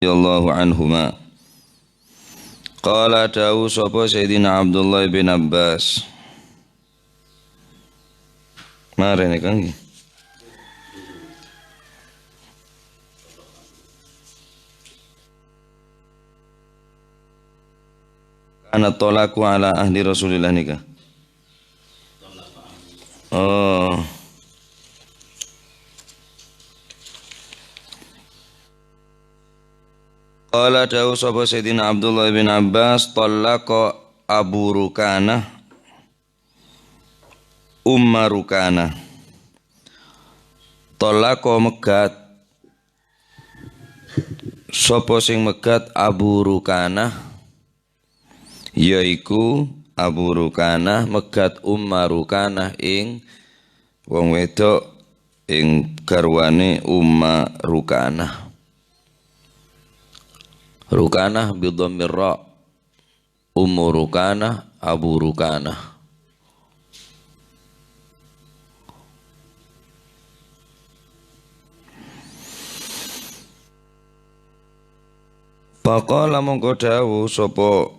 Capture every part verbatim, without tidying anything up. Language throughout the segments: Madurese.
radhiyallahu anhuma. Qala, dawuh sapa Sayyidina Abdullah bin Abbas. Marè nèka ngghi. Kana tolaqu ala ahdi Rasulillah nèka. Oh. Qala, dawuh sapa Sayyidina Abdullah bin Abbas, "Talaqa Abu Rukanah Umma Rukanah." Talaqa megat, sapa sing megat Abu Rukanah, yaiku Abu Rukanah megat Umma Rukanah ing wong wedok, ing garwane Umma Rukanah. Rukanah bi dhammir ra. Ummu Rukanah, Abu Rukanah. Faqala, mongko dawuh sapa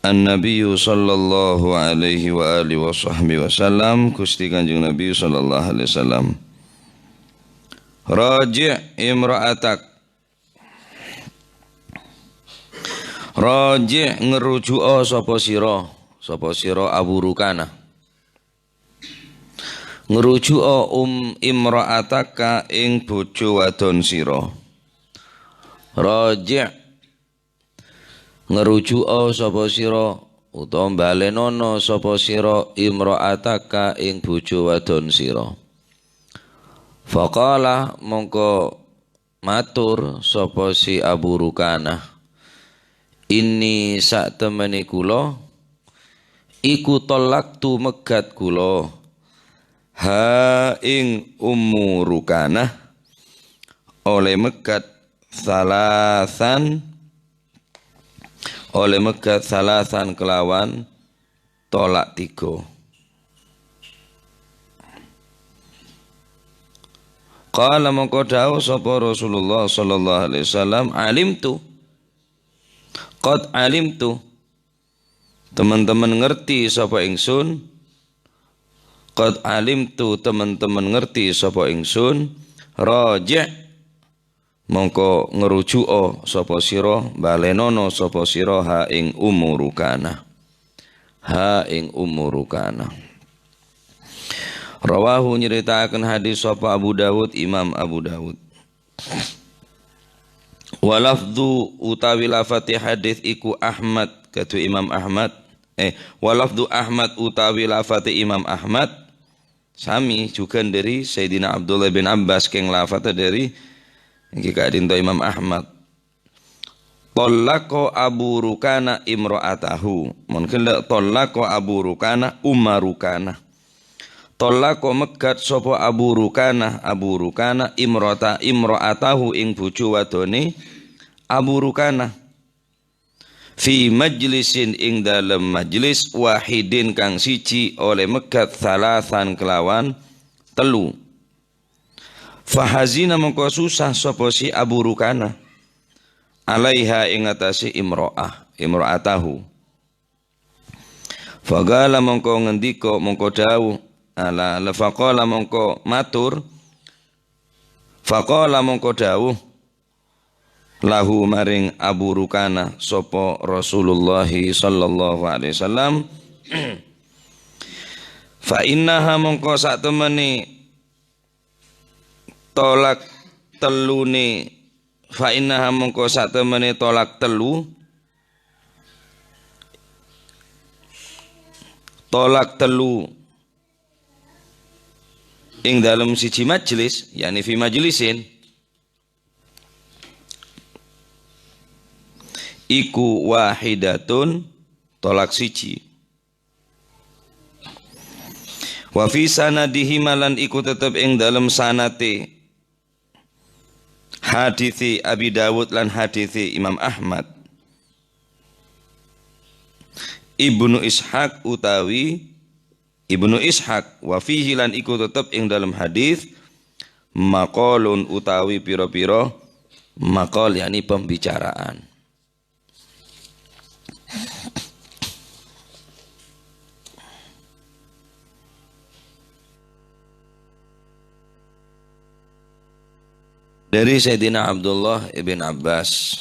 An-Nabiyyu sallallahu alaihi wa alihi wa sahbihi wasallam, Gusti Kanjeng Nabi sallallahu alaihi wasallam, "Raji' imra'atak." Raji' ngeruju'o sapa sira, sapa sira Abu Rukanah. Ngeruju'o um imra'ataka ing bojo wadon sira. Raji' ngeruju'o sapa sira utawa balenono sapa sira imra'ataka ing bojo wadon sira. Faqala, mongko matur sapa si Abu Rukanah, "Inni, satemene kula, iku tolaktu megat kula, ha ing Ummu Rukanah, oleh megat salasan, oleh megat salasan kelawan tolak tiga." Qala, mongko dawuh sapa Rasulullah sallallahu alaihi wasallam, "Alimtu, qad alimtu." Teman-teman ngerti sapa ingsun. Qad alimtu, teman-teman ngerti sapa ingsun. Raji', mongko ngeruju'o sapa sira, balenono sapa sira, ha ing Ummu Rukanah. Ha ing Ummu Rukanah. Rawahu, nyeritakaken hadis sapa Abu Dawud, Imam Abu Dawud. Wa lafdhu utawi lafate hadis iku Ahmad, kadu Imam Ahmad. Eh, wa lafdhu Ahmad utawi lafate Imam Ahmad. Sami jugan dari Sayyidina Abdullah bin Abbas, keng lafata dari nggih ka'dinto Imam Ahmad. "Talaqa Abu Rukana imra'atahu." Mon ghellâ', "Talaqa Abu Rukana Umma Rukana." Talaqa megat sapa Abu Rukana, Abu Rukana imra'ata-, imra'atahu ing bojo wadone Abu Rukana. Fi majlisin, ing dalem majlis, wahidin, kang siji, oleh megat salasan kelawan telu. Fahazina, mongko susah sapa si Abu Rukana, alaiha, ing atase imro'ah, imro'atahu. Faqala, mongko ngendika, mongko dawuh, ala, la, faqala, mongko matur, faqala, mongko dawuh, lahu, maring Abu Rukana, sapa Rasulullah sallallahu alaihi wasallam, "Fa innaha, mongko satemene tolak tellune, fa innaha, mongko satemene tolak telu, tolak telu ing dalem siji majlis, yakni fi majlisin, iku wahidatun, tolak siji. Wa fi sanadihima, lan iku tetep ing dalem sanate hadithe Abi Dawud lan hadithe Imam Ahmad, Ibnu Ishaq utawi Ibnu Ishaq, wa fihi, lan iku tetep ing dalem hadis, maqalun utawi pira-pira maqal, yakni pembicaraan. Dari Sayyidina Abdullah ibn Abbas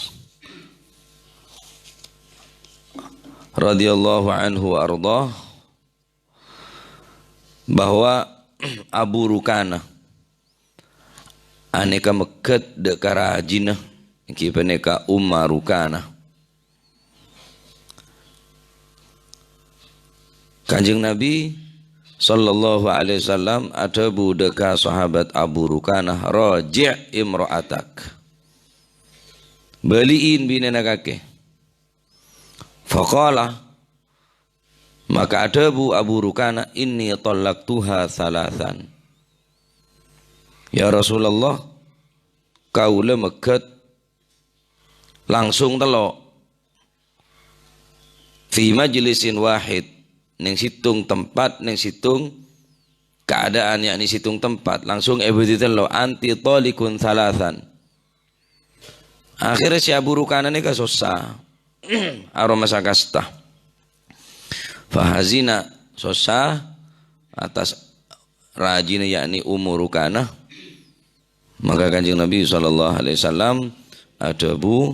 radhiyallahu anhu wa ardhah, bahwa Abu Rukana aneka megget dha' ka rajina, enggi paneka Umma Rukana. Kanjeng Nabi sallallahu alaihi wasallam adhabu dha' ka sahabat Abu Rukana, "Raji' imra'atak." Bali'in binena kakè. Faqala, maka adhabu Abu Rukana, "Inni tallaqtuha thalathan." "Ya Rasulullah, kaula megget langsung tello'." "Fi majlisin wahid," neng sèttong tempat, neng sèttong keadaan, yakni sèttong tempat, langsung èbâdhi tello'. "Anti taliqun thalathan." Akhirnya si Abu Rukana nèka sossa. Aroma sakasta. Fahazina, sossa atas rajina, yakni Ummu Rukana. Maka Kanjeng Nabi sallallahu alaihi wasallam adhabu,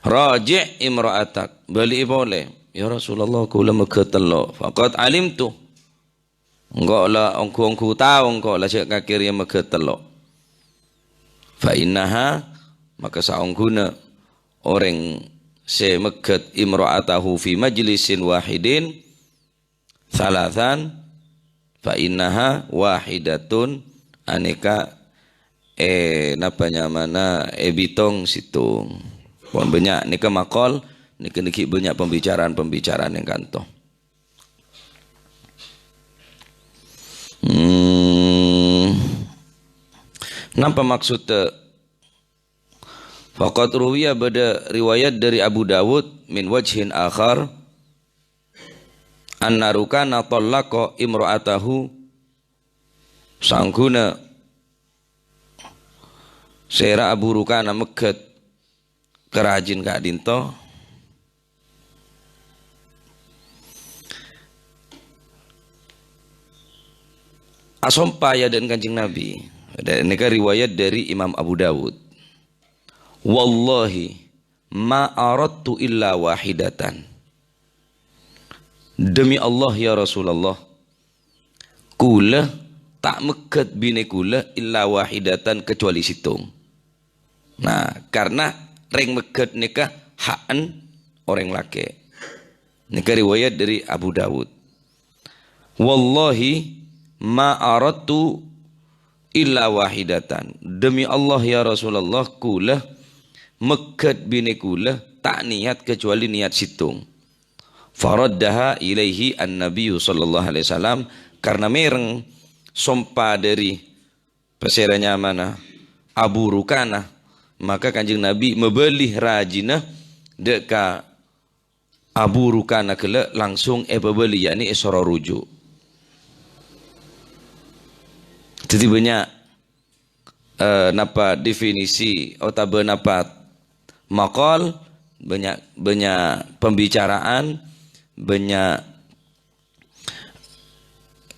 "Raji' imra'atak," bali'i polè. "Ya Rasulullah, kaula megget tello'." "Faqad alimtu." Engko' la ongghu-ongghu tao engko' la jhâ' kakè rèya megget tello'. "Fa innaha," maka saongghuna orèng sè megget imra'atahu fi majlisin wahidin thalathan, "fa innaha wahidatun," anèka, eh, napa nyamana, eh, bâtong sèttong. Pon bânnya' nèka maqal, nèka nèka bânnya' pembicaraan-pembicaraan yang kanto. Hmm. Napa maksud, eh, Faqad ruwiya, bâdâ riwayat dâri Abu Dawud, min wajhin akhar, anna Rukana tallaqa imra'atahu, saongghuna sèra Abu Rukana megget ka rajina ka'dinto. Asompa ya dâ' Kanjeng Nabi. Dâ-, nèka riwayat dâri Imam Abu Dawud. "Wallahi ma aradtu illa wahidatan." Demi Allah, ya Rasulullah, kaulâ ta' megget binè kaulâ illa wahidatan, kecuali sèttong. Nah, karena rèng megget nèka ha'en orèng lakè'. Nèka riwayat dâri Abu Dawud. "Wallahi ma aradtu illa wahidatan." Demi Allah, ya Rasulullah, kaulâ megget binè kaulâ ta' niyat kecuali niyat sèttong. Faraddaha ilaihi an-Nabiyyu sallallahu alaihi wasallam, karena mèreng sompa dâri pasèra nyamana Abu Rukana, maka Kanjeng Nabi mabâli rajina dâ' ka Abu Rukana ghellâ' langsung èpabâli, yakni èsoro ruju'. Dhâddhi bânnya', eh, napa definisi otabâ napa maqal, bânnya', bânnya' pembicaraan, bânnya'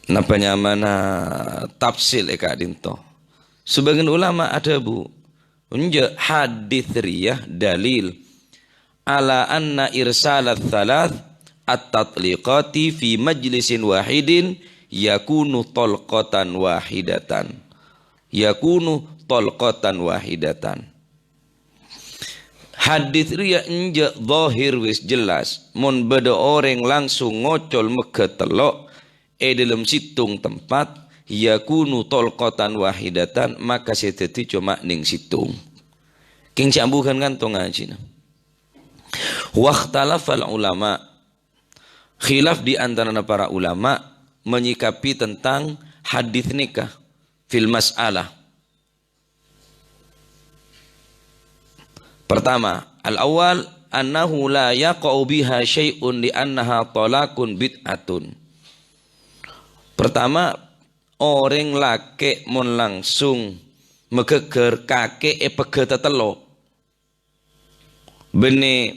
napa nyamana tafsil è ka'dinto. Sebagian ulama adhâbu, enjâ', hadits rèya dalil ala anna irsalat thalath at-tatliqati fi majlisin wahidin yakunu talqatan wahidatan. Yakunu talqatan wahidatan. Hadits rèya enjâ' zahir wis jelas, mon bâdâ orèng langsung ngocol megghâ tello' è dâlem sèttong tempat, yakunu talqatan wahidatan, maka sè dhâddhi coma nèng sèttong. Kèng ca'na bukan kantong ngajhina. Wakhtalafal ulama, khilaf di antarana para ulama menyikapi tentang hadits nèka fil mas'alah. Pertama, al-awwal, annahu la yaqa'u biha syai'un li'annaha talaqun bid'atun. Pertama, orèng lakè' mon langsung maghâghâr kakè èpegghâta tello'. Bânnè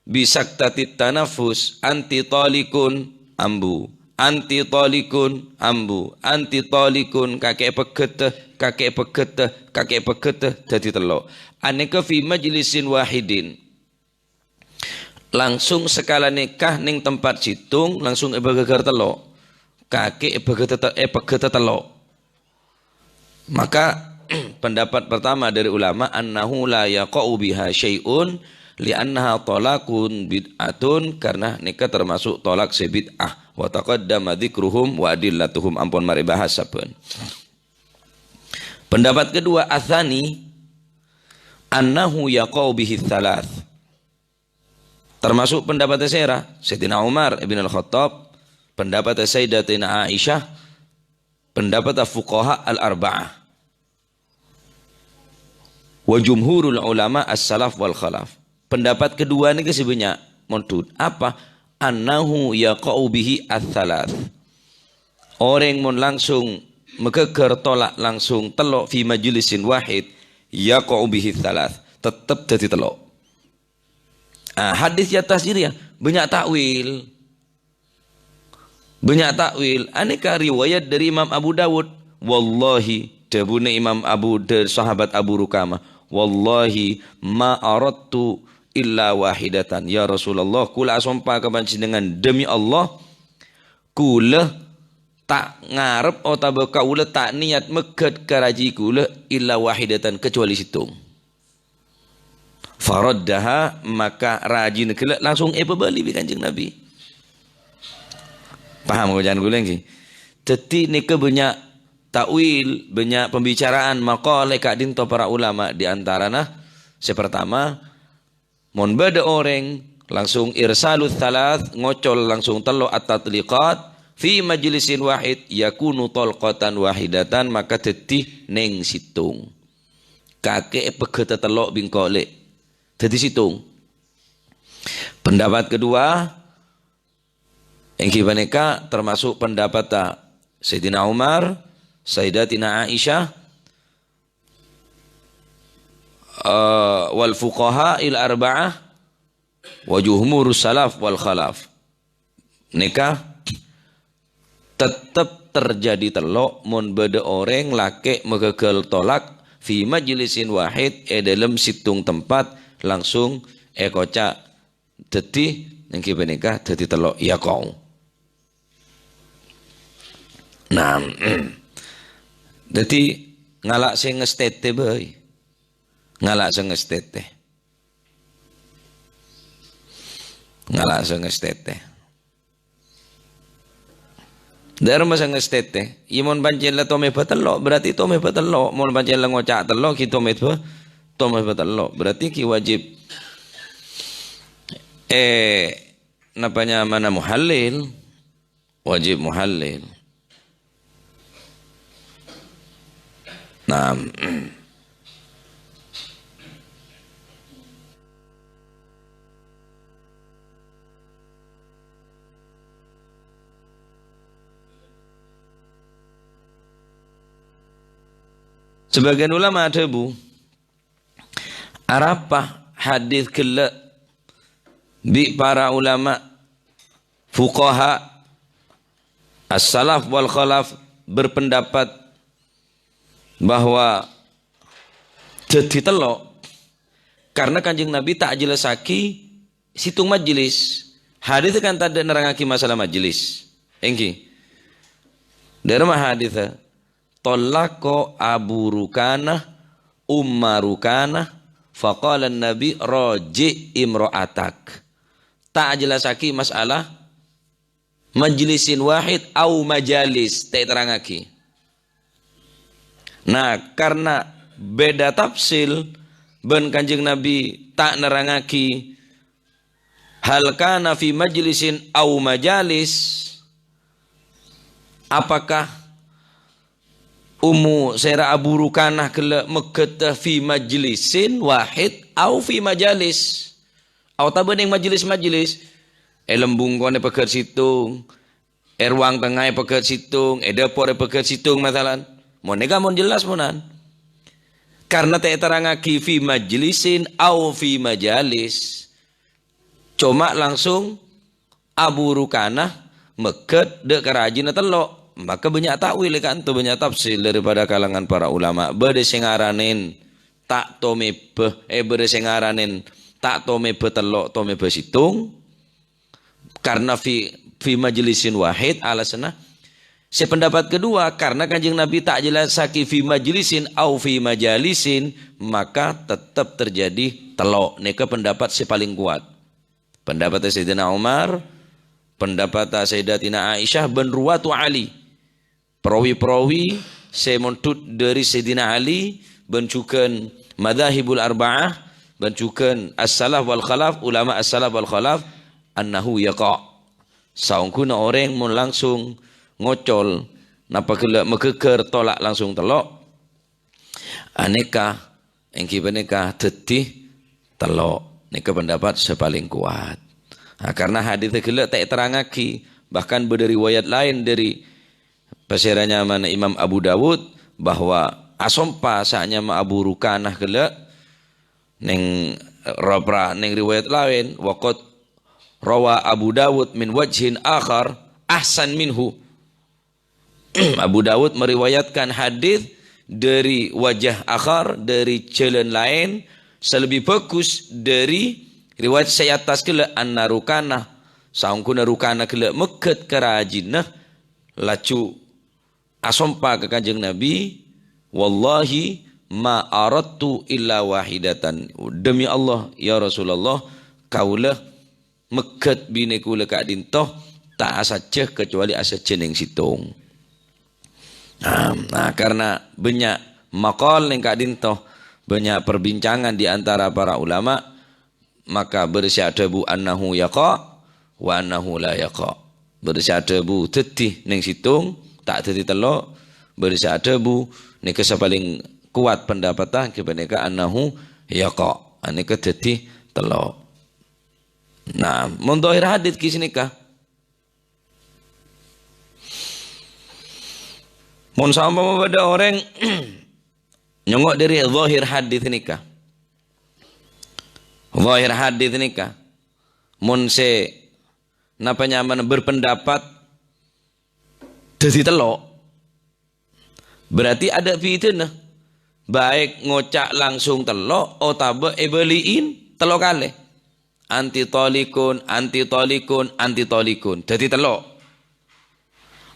bisaktatit tanafus, "Anti thalikun," ambu. "Anti thalikun," ambu. "Anti thalikun," kakè èpegghâta, kakè èpegghâta, kakè èpegghâta, dhâddhi tello'. Anèka fi majlisin wahidin. Langsung sakalana nèka neng tempat sèttong, langsung èpaghâghâr tello'. Kakè èpaghâghâr te-, èpaghâghâr tello'. Maka, pendapat pertama dari ulama, "Annahu la yaqa'u biha syai'un, li'annaha thalaqun bid'atun," karena nèka termasuk tolak sè bid'ah. "Wa taqaddama dzikruhum wa adillatuhum," ampon marè bahas sabbhân. Pendapat kedua, "Atsani, annahu yaqa'u bihi tsalath." Termasuk pendapatnya sèra, Sayyidina Umar ibn Al-Khattab, pendapatnya Sayyidatina Aisyah, pendapatnya fuqaha al-arba'ah. Wa jumhurul ulama as-salaf wal khalaf. Pendapat kedua nèka sè bânnya' mondhut. Apa? "Annahu yaqa'u bihi ats-tsalath." Orèng mon langsung maghâghâr tello' langsung tello' fi majlisin wahid, yaqa'u bihi ats-tsalath. Tettep dhâddhi tello'. Ah, hadis di atas ini ya, bânnya' ta'wil. Bânnya' ta'wil. Anèka riwayat dari Imam Abu Dawud. "Wallahi," dhâbuna Imam Abu, dâ-, sahabat Abu Rukama, "Wallahi ma aradtu illa wahidatan. Ya Rasulullah, kaulâ asompa ka Panjhennengngan, demi Allah, kaulâ ta' ngarep otabâ kaulâ ta' niyat mèghât ka rajhi kaulâ illa wahidatan, kecuali sèttong." Faraddaha, maka rajhina ghellâ' langsung èpabâli bi' Kanjeng Nabi. Paham bâcaan kaulâ, ènggi? Dhâddhi, nèka bânnya' ta'wil, bânnya' pembicaraan, maqal è ka'dinto para ulama, di antarana sè partama, mon bâdâ orèng langsung irsalut tsalath, ngocol langsung tello' at-tatliqat, fi majlisin wahid, yakunu talqatan wahidatan, maka dhâddhi neng sèttong. Kakè èpegghâta tello' bi' engko' lè'. Dhâddhi sèttong. Pendapat kedua, ènggi panèka termasuk pendapat Sayyidina Umar, Sayyidatina Aisyah, eh, wal fuqaha il arba'ah, wa jumhurus salaf wal khalaf. Nèka tettep terjadi tello' mon bâdâ orèng lakè' maghâghâr tolak fi majlisin wahid, è dâlem sèttong tempat langsung èkoca'. Dhâddhi, ènggi panèka dhâddhi tello', yaqa'u. Nah, dhâddhi ngala' sè ngastètè bhâi. Ngala' sè ngastètè. Ngala' sè ngastètè. Dâ'remma sè ngastètè. Iyâ, mon pancèn la tomè bâtello', berarti tomè bâtello'. Mon pancèn la ngoca' tello', ghi tomè bâ-, tomè bâtello'. Berarti ghi wajib, eh, napa nyamana muhallil? Wajib muhallil. Naam. Sebagian ulama adhâbu, arapa hadis ghellâ' bi' para ulama fuqaha as-salaf wal khalaf berpendapat bahwa dhâddhi tello', karena Kanjeng Nabi ta' jellassaghi sèttong majlis. Hadis kan tadâ' nerrangaghi masalah majlis. Ènggi. Dâ'remma hadis, "Thallaqa Abu Rukanah, Umma Rukanah, faqala Nabi, 'Raji' imra'atak.'" Ta' jellassaghi masalah majlisin wahid au majalis, ta' èterrangaghi. Nah, karena beda tafsil bân Kanjeng Nabi ta' nerrangaghi hal kana fi majlisin au majalis, apakah Ummu sèra Abu Rukanah ghellâ' mèghât fi majlisin wahid au fi majalis. Otabâ neng majelis-majelis. È lembung konè pegghâr sèttong. È ruang tengnga èpegghât sèttong, è dâpor èpegghât sèttong, masalan. Mon nèka mon jelas monan. Karna ta' èterrangaghi fi majlisin au fi majalis. Coma langsung Abu Rukanah megghât dâ' karajina tello'. Maka bânnya' ta'wil è ka'anto, bânnya' tafsir daripada kalangan para ulama. Bâdâ sè ngaranèn ta' tomèbâ, eh, bâdâ sè ngaranèn ta' tomèbâ tello', tomèbâ sèttong. Karna fi, fi majlisin wahid, alasanna. Sè pendapat kedua, karna Kanjeng Nabi ta' jelasaghi fi majlisin au fi majalisin, maka tetep terjadi tello'. Nèka pendapat sè palèng kowat. Pendapatta Sayyidina Umar, pendapatta Sayyidatina Aisyah, bân ruwatu Ali. Perawi-perawi sè mondhut dâri Sayyidina Ali, bân jhughân Madzahibul Arba'ah, bân jhughân As-Salaf wal Khalaf, ulama As-Salaf wal Khalaf, annahu yaqa'. Saongghuna orèng mon langsung ngocol, napa ghellâ' maghâghâr tolak langsung tello', anèka, èngghi panèka dhâddhi tello'. Nèka pendapat sè palèng kowat. Nah, karna hadis ghellâ' ta' èterrangaghi, bahkan bâdâ riwayat laèn dâri pasèra nyamana Imam Abu Dawud, bahwa asompa sè anyama Abu Rukanah ghellâ' nèng, eh, ropra nèng riwayat laèn, wa qad rawa Abu Dawud min wajhin akhar ahsan minhu. Abu Dawud meriwayatkan hadis dari wajah akhar, dari jalan lain, sè lebbi bhâghus dâri riwayat sè è attas ghellâ', anna Rukanah, saongghuna Rukanah ghellâ' megghât ka rajina, laju asompa ka Kanjeng Nabi, "Wallahi ma aradtu illa wahidatan." Demi Allah, ya Rasulullah, kaulâ megghât binè kaulâ ka'dinto ta' asajjhâ kecuali asajjhâ nèng sèttong. Nah, nah, karna bânnya' maqal nèng ka'dinto, bânnya' perbincangan di antara para ulama, maka bâdâ sè adhâbu annahu yaqa' wa annahu la yaqa'. Bâdâ sè adhâbu dhâddhi nèng sèttong, ta' dhâddhi tello', bâdâ sè adhâbu nèka sè palèng kowat pendapatta, èngghi panèka annahu yaqa'. Anèka dhâddhi tello'. Nah, mon dhahir hadis ghi' sanèka. Mon saompama bâdâ orèng nyongngo' dâri dhahir hadis nèka. Dhahir hadis nèka. Mon sè napa nyamana berpendapat dhâddhi tello'. Berarti adâ' bhidhâna. Baik ngoca' langsung tello' otabâ èbâli'i tello' kalè. Anti thalikun, anti thalikun, anti thalikun. Dhâddhi tello'.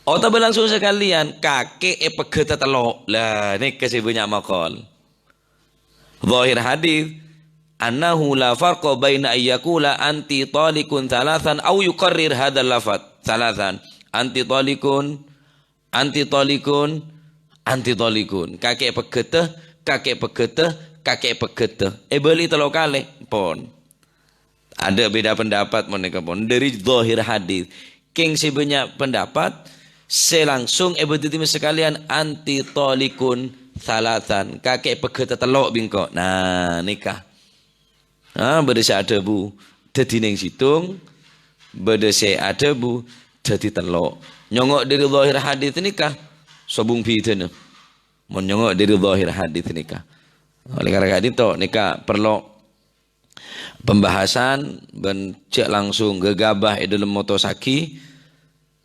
Otabâ langsung sakalèyan, kakè èpegghâta tello'. Lah, nèka sè bânnya' maqal. Dhahir hadis, "Annahu la farqa baina ayyakula anti thalikun thalathan au yukarrir hadzal lafadz thalathan. Anti thalikun, anti thalikun, anti thalikun." Kakè pegghâta, kakè pegghâta, kakè pegghâta. Èbâli tello' kalè. Pon. Adâ' bhidhâ pendapat mon nèka pon. Dâri dhahir hadis. Kèng sè bânnya' pendapat, sè langsung èbâdâ dhimma sakalèyan anti thalikun thalathan. Kakè pegghâta tello' bi' engko'. Nah, nèka. Ah, bâdâ sè adhâbu dhâddhi nèng sèttong, bâdâ sè adhâbu dhâddhi tello'. Nyongngo' dâri dhahir hadis nèka, sobung bhidhâna. Mon nyongngo' dâri dhahir hadis nèka. Oleh karena ka'dinto, nèka parlo pembahasan bân jhâ' langsung ghâghâbâ è dâlem motossaghi,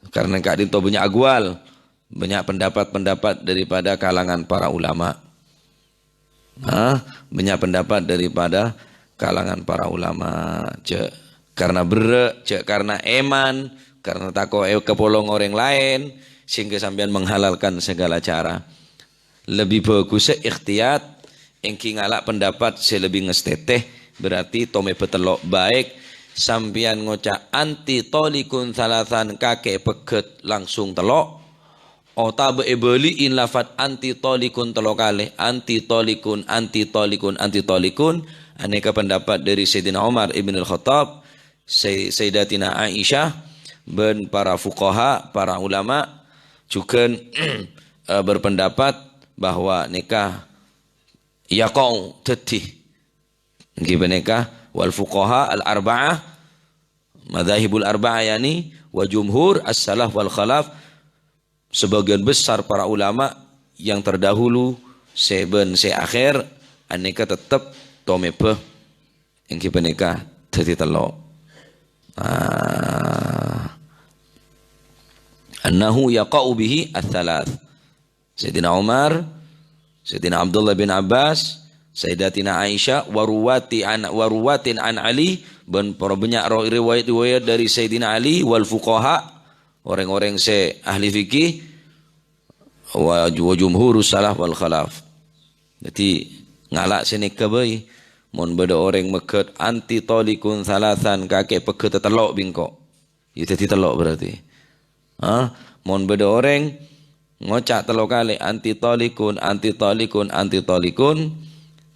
karna ka'dinto bânnya' aqwal, bânnya' pendapat-pendapat daripada kalangan para ulama. Nah, bânnya' pendapat daripada kalangan para ulama. Jhâ' karna berrâ', jhâ' karna èman, karna tako' èkapolong orèng laèn, sehingga sampèyan menghalalkan segala cara. Lebbi bhâghussâ ikhtiyat, èngghi ngala' pendapat sè lebbi ngastètè, berarti tomèbâ tello'. Baik sampèyan ngoca' anti thalikun thalathan, kakè pegghât langsung tello', otabâ èbâli'i lafadz anti thalikun tello' kalè, anti thalikun, anti thalikun, anti thalikun. Anèka pendapat dâri Sayyidina Umar ibn al-Khattab, Say-, Sayyidatina Aisyah, bân para fuqaha, para ulama, jhughân, eh, berpendapat bahwa nèka yaqa'u dhâddhi. Èngghi panèka wal fuqaha al-arba'ah, madzahibul arba'ah, yani, Wa jumhur as-salaf wal khalaf, sebagian besar para ulama yang terdahulu, sè bân sè akhèr, anèka tettep tomèbhâ èngghi panèka dhâddhi tello'. Ah. Annahu yaqa'u bihi ats-tsalath. Sayyidina Umar, Sayyidina Abdullah bin Abbas, Sayyidatina Aisyah, wa ruwati an, wa ruwatin an Ali, bân para bânnya' ro-, riwayat-riwayat dâri Sayyidina Ali, wal fuqaha, orèng-orèng sè ahli fikih, wa, wa jumhurus salaf wal khalaf. Dhâddhi, ngala' sè nèka bhâi. Mon bâdâ orèng meghât, "Anti thalikun tsalatsan," kakè peghât tello' bi' engko'. Ya dhâddhi tello' berarti. Hah? Mon bâdâ orèng ngoca' tello kalè, "Anti thalikun, anti thalikun, anti thalikun,"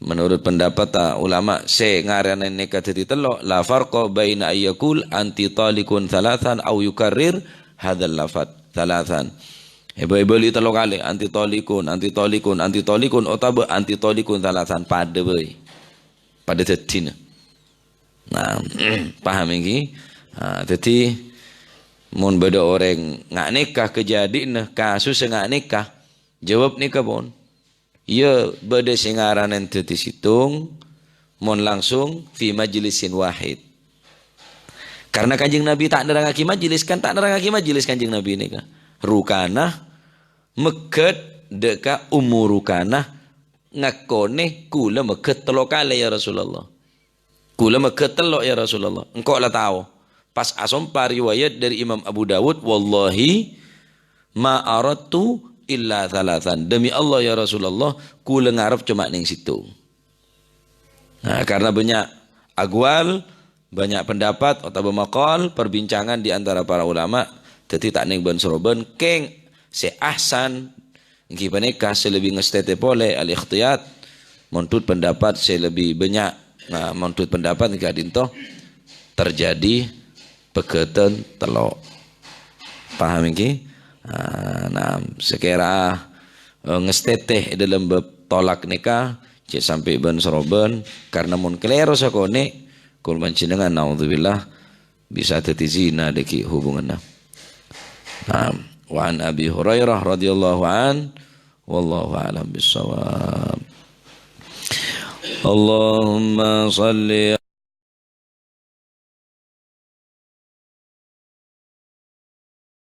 menurut pendapat, ah, ulama sè ngaranè nèka dhâddhi tello', la farqa baina ayyakul anti thalikun tsalatsan au yukarrir hadzal lafat tsalatsan. Èbâ-, èbâli tello kalè, "Anti thalikun, anti thalikun, anti thalikun," otabâ "Anti thalikun tsalatsan," padâ bhâi. Padâ dhâddhina. Nah, paham èngghi? Nah, dhâddhi, mon bâdâ orèng nga' nèka kajhâdhi'na, kasussa nga' nèka, jâwâb nèka pon. Iyâ, bâdâ sè ngaranè dhâddhi sèttong, mon langsung fi majlisin wahid. Karena Kanjeng Nabi ta' nerrangngaghi majlis, kan ta' nerrangngaghi majlis Kanjeng Nabi nèka. Rukanah meghât dâ' ka Ummu Rukanah, ngakonè, "Kulâ meghât tello kalè, ya Rasulullah." Kulâ meghât tello', ya Rasulullah. Engko' la tao. Pas asompa riwayat dâri Imam Abu Dawud, "Wallahi ma aradtu illa tsalatsan." Demi Allah, ya Rasulullah, kulâ ngarep coma nèng sèttong. Nah, karena bânnya' aqwal, bânnya' pendapat, otabâ maqal, perbincangan di antara para ulama, dhâddhi ta' nèng bân-soroban, kèng sè ahsan, èngghi panèka sè lebbi ngastètè polè al-ikhtiyat, monḍhut pendapat sè lebbi bânnya', nah, monḍhut pendapat ka'ḍinto terjadi peghâten tello'. Paham èngghi? Ah, nah, sakèra, eh, ngastètè è dâlem bab tolak nèka, cè' sampè' bân-soroban, karena mon kalèro sakonè', kaulâ panjhennengngan, naudzubillah, bisa dhâddhi zina dhâggi' hubunganna. Naam. Wa an Abi Hurairah radhiyallahu an, wallahu a'lam bissawab. Allahumma shalli